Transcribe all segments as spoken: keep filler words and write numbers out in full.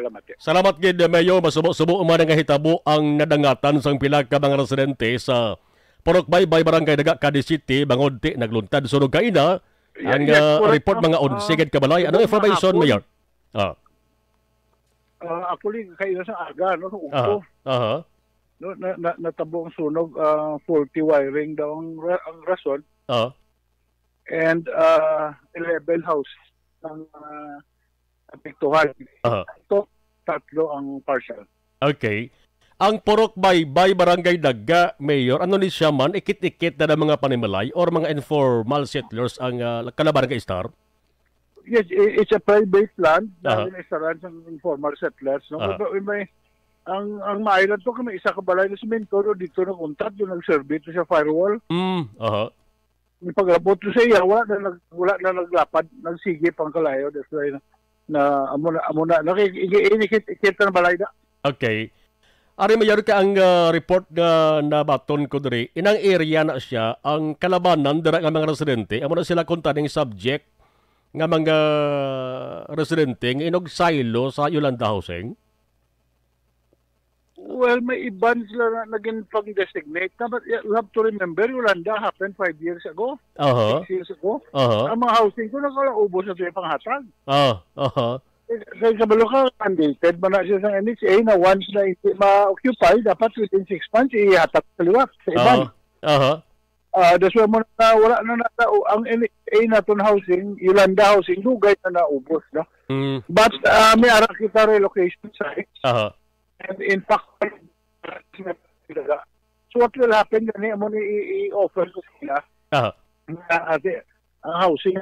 Salamat, eh. Salamat gid, Mayor. Masubo-subo man nga hitabo ang nadangatan sang pila ka mga residente sa Purok Baybay, Barangay Daga, Cadiz City, bangod ti nagluntad sunog kaina. Ang, yes, ah, correct, report, no? Mga onse gid ka balay. Anong information, hapon, Mayor? Ah. Ah, actually, kaina sa aga, no, sa Aha. Ugto. Aha. No, na, na, natabo ang sunog, ah, faulty wiring daw ang ra-, ang rason. Ah. And, ah, eleven house ang, ah, apektuhan. Aha. Ito, tatlo ang partial. Okay. Ang Purok Baybay, Barangay Daga, Mayor, ano ni siya man, ikit-ikit na ng mga panimalay or mga informal settlers ang, ah, kalabanan kay Star? Yes, i-, it's a private land na Aha. Ginaistaran sa informal settlers, no? Aha. Pero may, ang, ang maaylan to, kami isa ka balay na semento, no, dito nag-untad, yung nag-survey to sa firewall. Mm, aha. Yung pag-abot ko sa iya, wala na nag-, wala na naglapad, nagsige pang kalayo. That's why na, na amo na, amo na, naki-, iki-, inikit-, ikit na balay na. Okay. Ari, Mayor, ka ang, ah, report nga nabaton ko diri, inang area na siya, ang kalabanan dira nga mga residente, amo na sila kunta ning subject nga mga residente nga inog silo sa Yolanda Housing? Well, may iban sila na naging pang-designate na, but, yeah, you have to remember, Yolanda happened five years ago, Aha. six years ago. Aha. Ang mga housing ko, nagkalaubos na ito yung panghatag. Ah, aha. Eh, kaya kabalo ka, mandated man na siya sa N H A na once na hindi ma-occupy, dapat within six months, ihatag sa liwat, sa iban. Aha. Aha. Ah, that's why mo na, wala na na, ang N H A naton housing, Yolanda Housing, dugay na naubos, no? Mm. But, ah, may ara kita relocation sites. Aha. And in fact, so what will happen gani, amo ni i-, i-offer ko sila. Aha. Nga, ate, ang housing,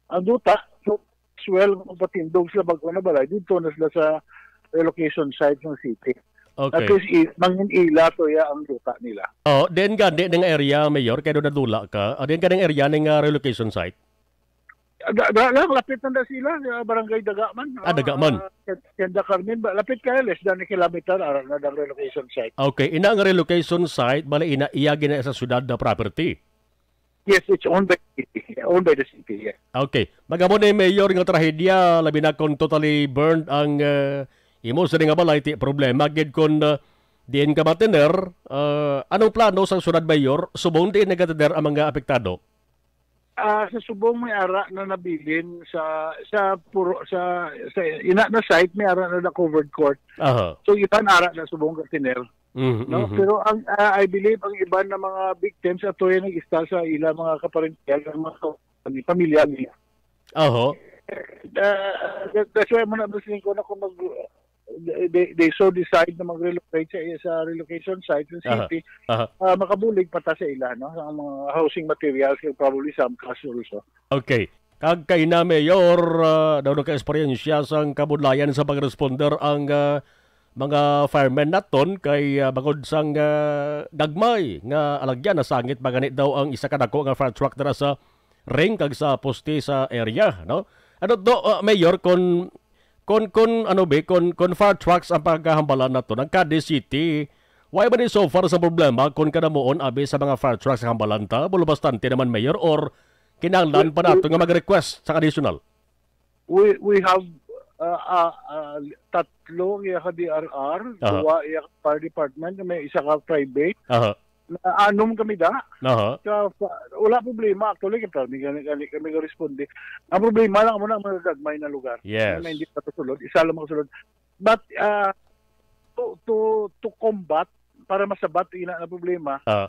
ang duta, so, as well, kung patindog sila bago na balay, dito na sila sa relocation site ng city. Okay. At least, i-, mangin ila to ya ang duta nila. Oh, then gani ning area, Mayor, kay do nadula ka. Ah, then gani area ning, ah, relocation site? Ah, da, da, lang, lapit na, na sila, sa Barangay Dagaman. Ah, Dagaman. Ah, Sen-, Senda Carmen, ba, lapit kaya, less than a kilometer, ara na ang relocation site. Okay, ina ang relocation site, bali ina iya gina sa syudad na property. Yes, it's owned by the city. Owned by the city, yeah. Okay. Magamo ni Mayor nga trahedya, labi na kung totally burned ang, eh, imo sini nga balay, ti problema gid kung, eh, diin ka matiner. Eh, anong plano sang syudad, Mayor, subong diin nagatiner ang mga apektado? Ah, sa subong may ara na nabilin sa, sa puro, sa, sa ina na site, may ara na na covered court. Aha. So, iban ara na subong gatiner. Mhm, No? mhm. Pero ang, ah, I believe ang iban na mga victims ato yan nag-istar sa ila mga kaparentehan, ang mga ka-, pamilya nila. Oho. Ah, that, that's why mo na, ko na kung mag, they, they so decide na mag-relocate sa, sa relocation site sa Aha. City, Aha. ah, makabulig pa ta sa ila, no? Ang mga housing materials, and probably some cash also. Okay. Kag kay na, Mayor, ah, daw nagka-eksperyensya sang kabudlayan sa pag-responder ang, ah, mga firemen naton kay, ah, bangod sang, ah, gagmay nga alagyan, nasangit pa gani daw ang isa ka dako nga fire truck dira sa ring kag sa poste sa area, no? Ano to, ah, Mayor, kon, kon, kon, ano ba, kon, kon fire trucks ang pagkahambalan naton, ang Cadiz City, why ba ni so far sa problema kon kanamuon abi sa mga fire trucks ang hambalan ta? Bulo bastante naman, Mayor, or kinahanglan pa nato nga mag-request sa additional? We, we have, uh, uh, uh, tatlo iya ka D R R, Aha. duwa iya ka fire department, may isa ka private. Aha. Na anom kami da. Aha. Sa, sa, wala problema, actually, kay kami gani, gani kami ga-responde. Ang problema lang mo na mga gagmay na lugar. Yes. Na hindi pa kasulod, isa lang makasulod. But, uh, to, to, to combat, para masabat ina na problema, Ah.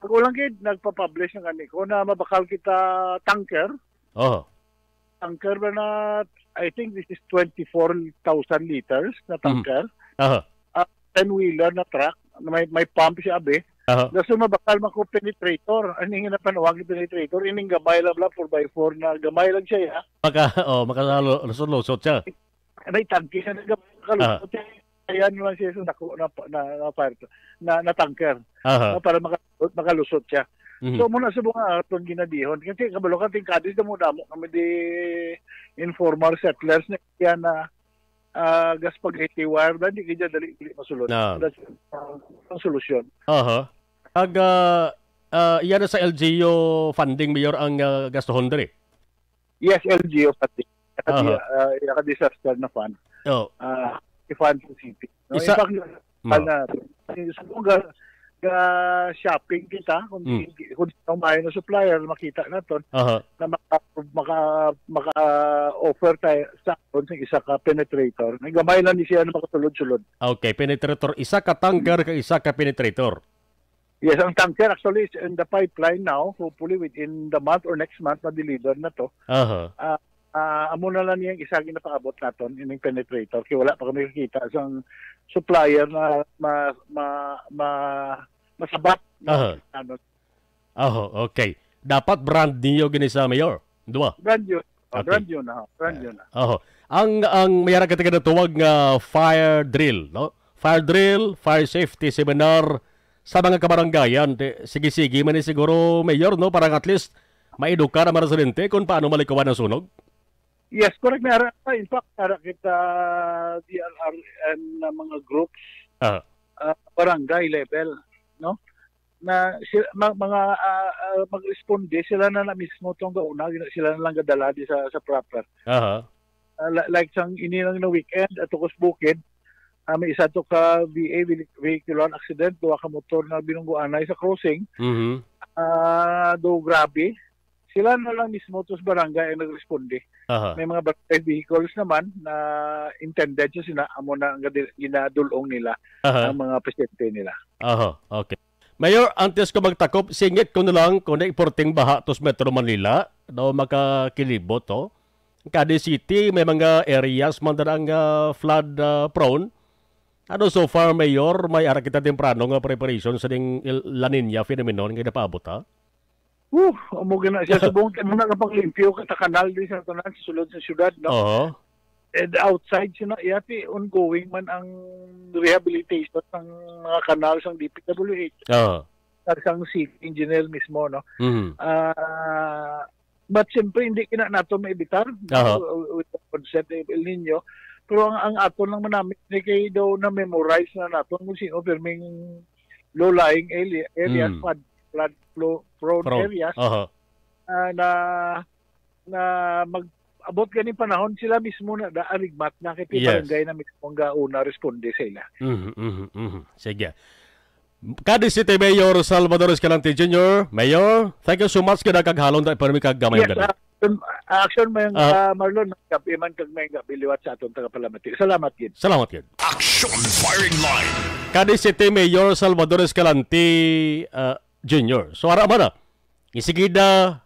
Pag ulang gid, nagpa-publish na gani ko na mabakal kita tanker. Oh. Tanker ba na, I think this is twenty-four thousand liters na Mm. tanker. Aha. Ah, ten-wheeler na truck, na may, may pump siya, abi. Aha. Daso mabakal man ko penetrator. Ano yung ginapanawag ni penetrator? Ining gamay lang, bla, four by four na gamay lang siya, ya. Maka-, oh, makalusot-lusot siya. May tangke siya, nagkalusot Ah. siya. Ayan lang siya sa dako na, na, na fire, na, na tanker. Aha. No, para maka-, makalusot siya. Mhm. So, muna sa mga aton ginadihon. Kasi kabalo ka, tingkadis damo-damo kami di informal settlers na yan na, ah, gas spaghetti wire ba, hindi kaya dali, dali masulod. Ah. That's, ah, ang solusyon. Aha. Ag, ah, ah, iya na sa L G U funding, Mayor, ang, ah, gastuhon diri? Yes, L G U funding. Aha. Iya, ah, iya ka disaster na fund. Oh. Ah, i-fund sa city. No, Isa in fact, Mm. na, subong ga, ga shopping kita kung Mm. di, kung sino may na supplier, makita naton Aha. na maka, maka, maka-offer tayo sa aton sa isa ka penetrator. Gamay lang ni siya na makasulod-sulod. Okay, penetrator. Isa ka tanker kag isa ka penetrator. Yes, ang tanker actually is in the pipeline now. Hopefully within the month or next month, ma-deliver na to. Aha. Ah, ah, amo na lang yung isa ginapaabot naton, ining penetrator. Kaya wala pa kami nakita sang supplier na ma, ma, ma, masabat na Aha. ano. Aha, okay. Dapat brand new gini sa Mayor. Dua. Brand new. Oh, Okay. brand new na. Brand new na. Oho. Ang, ang may ara kita ginatawag nga fire drill, no? Fire drill, fire safety seminar sa mga kabarangayan. Di, sige-sige man ni siguro, Mayor, no? Para at least maedukar ang mga residente kung paano malikuan ang sunog. Yes, correct. May ara, in fact, ara kita D R R M na mga groups, Ah. ah, barangay level, no? Na si-, ma-, mga, ah, ah, magresponde sila na, na mismo tong gauna, gina-, sila na lang gadala di sa, sa proper. Aha. Ah, li-, like sang ini lang na weekend, ato ko sa bukid, ah, may isa to ka V A, vehi-, vehicular accident, duha ka motor na binungguanay sa crossing. Mhm. Ah, do grabe. Sila na lang mismo to sa barangay ang nagresponde. Aha. May mga barangay vehicles naman na intended sa sina, amo na ang gadi-, ginadulong nila Aha. ang mga pasyente nila. Aha, okay. Mayor, antes ko magtakop, singit ko na lang kung naiporting baha to sa Metro Manila, daw makakilibot to. Kadi City, may mga areas man dira nga flood, ah, prone. Ano, so far, Mayor, may ara kita temprano nga preparation sa ding El-, La Niña phenomenon nga napaabot, ha? Uh, amo gina siya. Subong tayo na kapanglimpyo ka sa kanal di sa tanan sa sulod sa syudad, no? Oo. And outside sina, yati ongoing man ang rehabilitation ng mga kanal sang D P W H. Oo. At sang city engineer mismo, no? Mhm. Ah, but siyempre, hindi kina nato maibitar, Aha. no? With the concept of El Nino. Pero ang, ang ato lang manamit ni kay daw na-memorize na nato kung sino pirming low-lying ali-, areas, Mm. flood, flood flow prone Prone. areas, Aha. ah, na, na mag-abot ganing panahon, sila mismo na, na arigmat na kay Yes. barangay na mismo ang gauna responde sa ila. Mhm, mhm, mhm. Sige. Cadiz City Mayor Salvador Escalante Junior, Mayor, thank you so much kada kaghalon ta permi kag gamay Yes, nga gabi. ah, um, action may, Ah. ah, Marlon, gabi man kag may gabi liwat sa atong tagapalamati. Salamat gid. Salamat gid. Action Firing Line. Cadiz City Mayor Salvador Escalante, ah, Junior. So, ara man na. Isigida,